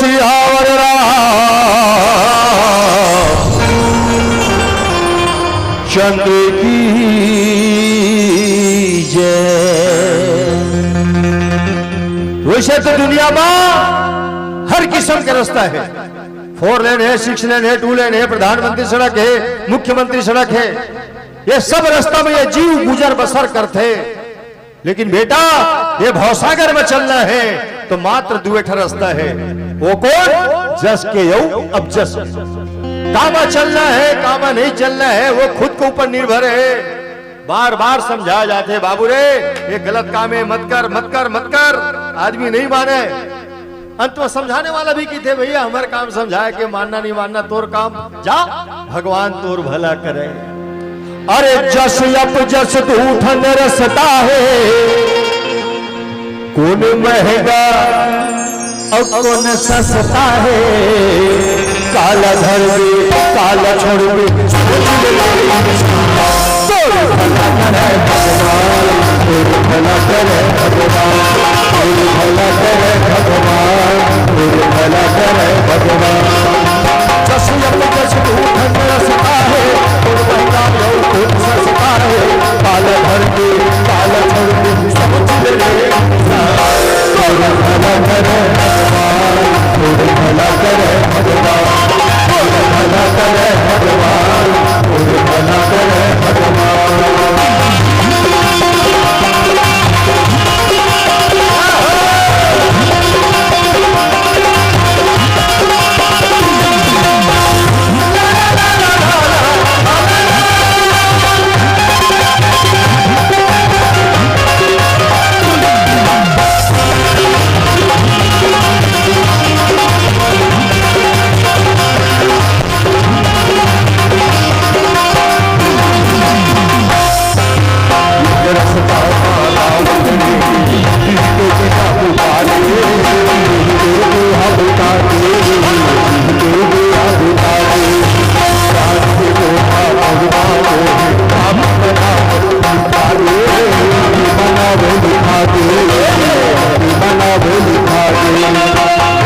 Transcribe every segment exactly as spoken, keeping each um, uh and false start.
सियावर रामचंद्र की जय। वैसे तो दुनिया में हर किस्म के रास्ता है, फोर लेन है, सिक्स लेन है, टू लेन है, प्रधानमंत्री सड़क है, मुख्यमंत्री सड़क है, ये सब रास्ता में ये जीव गुजर बसर करथे। लेकिन बेटा, ये भवसागर में चलना है तो मात्र दुए ठन रास्ता है। वो कोन? जस के अउ अपजस के। कामा चलना है, कामा नहीं चलना है, वो खुद के ऊपर निर्भर है। बार बार समझाए जाथे, बाबू रे, ये गलत काम है, मत कर, मत कर, मत कर। आदमी नहीं माने। अंत में समझाने वाला भी कहिथे, भैया, हमर काम समझाए के, मानना नहीं मानना तोर काम, जा, भगवान तोर भला करे। अरे जस अपजस दू ठन रसता हे, कोन महंगा अउ कोन सस्ता हे, काला धरबे, काला छोड़बे, सोच ले। तोर भला करे भगवान, तोर भला करे भगवान, तोर भला करे भगवान, तोर भला करे भगवान। जस अपजस दू ठन रसता हे, कोन महंगा अउ कोन सस्ता हे, काला धरबे, काला छोड़बे, सोच ले। तोर भला करे भगवान, तोर भला करे भगवान, तोर भला करे भगवान, तोर भला करे भगवान।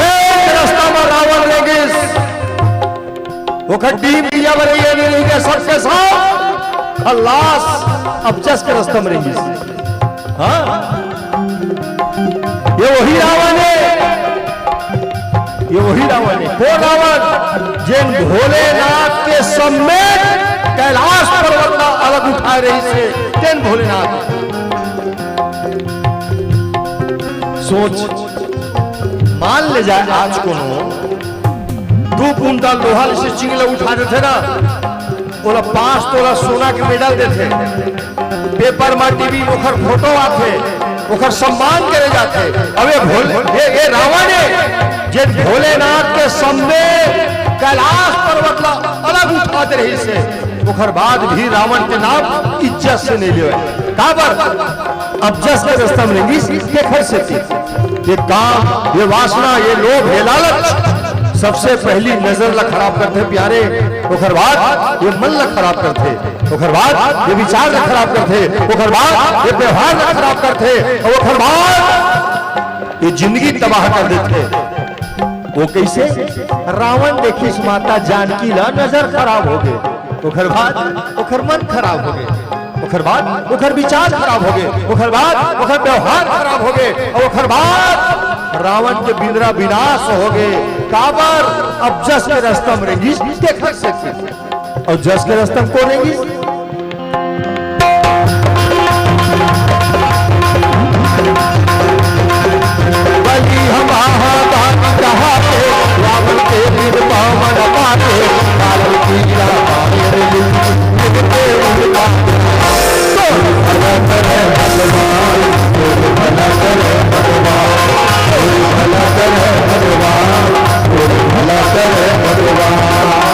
एक रास्ता में रावण रेंगिस, ओखर टीम दिया बर ये नहीं रहिगे, सबके सब खलास अपजस के रास्ता में रेंगिस। हाँ, ये वही रावण है, ये वही रावण है। वो रावण जेन भोलेनाथ के समेत कैलाश पर्वत ला अलग उठाए रहिस हे, तेन भोलेनाथ। सोच, मान ले जाए आज कोनो दू कुंटल लोहा ले चिंगी ला उठा देथे ना, ओला पाँच तोला सोना के मेडल देथे, पेपर म, टीवी म ओखर फोटो आथे, ओखर सम्मान करे जाथे। अब ये भोले, ये, ये रावण हे, जे भोलेनाथ के सामने कैलाश पर्वत ला अलग उठा दे रहिस हे, ओखर बाद भी रावण के नाम इज्जत से नहीं लेवय। काबर? अपजस के रास्ता में रेंगिस, तेखर सेती। ये काम, ये वासना, ये लोभ, ये लालच सबसे पहली नजर ला खराब करथे प्यारे, ओखर बाद ये मन ला खराब करथे, ओखर बाद ये विचार ला खराब करथे, ओखर बाद ये व्यवहार ला खराब करथे, अउ ओखर बाद ये जिंदगी तबाह कर देथे। वो कैसे? रावण देखिस माता जानकी ला, नजर खराब हो गे। ओखर बाद ओखर मन खराब हो गे, ओखर बाद ओखर विचार खराब हो गे, ओखर बाद ओखर व्यवहार खराब हो गे, अउ ओखर बाद रावण के बिंदरा विनाश हो गे। काबर? अपजस के रास्ता में रेंगिस, तेखर सेती। अउ जस के रास्ता में कोन रेंगिस? बलि हम महादानी कहाथे, रावण के वीर पावन पाथे, कारण की रामायण लिखि लिखते उनका। तो भला करे भगवान, तो भला करे भगवान, तो भला करे भगवान, तो भला करे भगवान।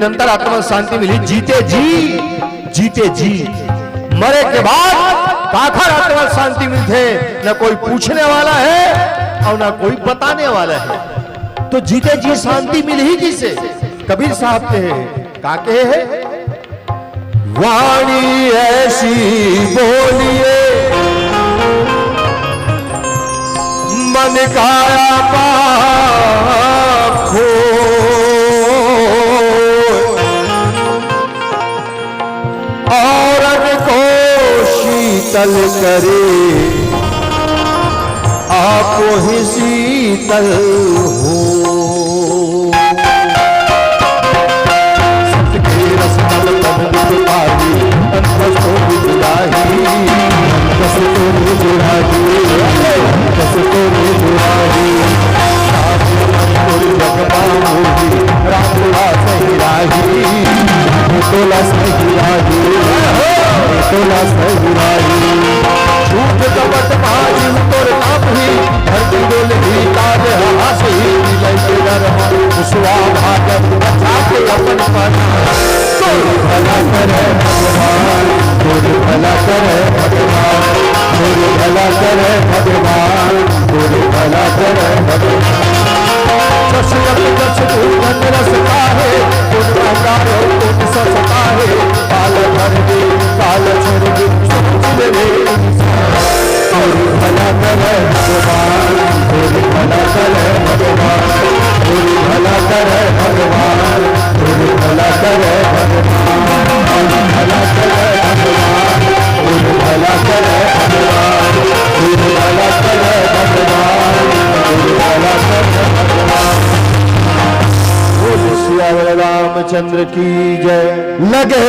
निरंतर आत्मा शांति मिली, जीते जी, जीते जी। मरे के बाद काखर आत्मा शांति मिलथे, न कोई पूछने वाला है और न कोई बताने वाला है। तो जीते जी शांति मिलही किसे? कबीर साहब कहे, का कहे है? वाणी ऐसी बोलिए, मन काया पाप खोए, और अन्न को शीतल करे, आप ही शीतल हो। सत के रस तब तब निज पाई, अंत को निज राही, अंत को निज राही, अंत को निज राही। राम गुरु जग पाऊंगी, राम रास ही राही, तोला सही राही, तोला सही राही। झूठ कपट महाजीव तोर नाम ही, धरती डोलही काल हास ही, विलय के डर हो, सुआ भागत बचा के अपन पना। तोर भला करे भगवान, तोर भला करे भगवान, तोर भला करे भगवान, तोर भला करे भगवान। जस यज्ञ जस दूधन रस पाहे, पुन अवतारो पुन सस पाहे, काल धरमी काल छरमी सोच ले रे इंसान। तोर भला करे भगवान, तोर भला करे भगवान, तोर भला करे भगवान, तोर भला करे भगवान, तोर भला करे भगवान, तोर भला करे भगवान, तोर भला करे भगवान, तोर भला करे भगवान। बोल सियावर रामचंद्र की जय। लगे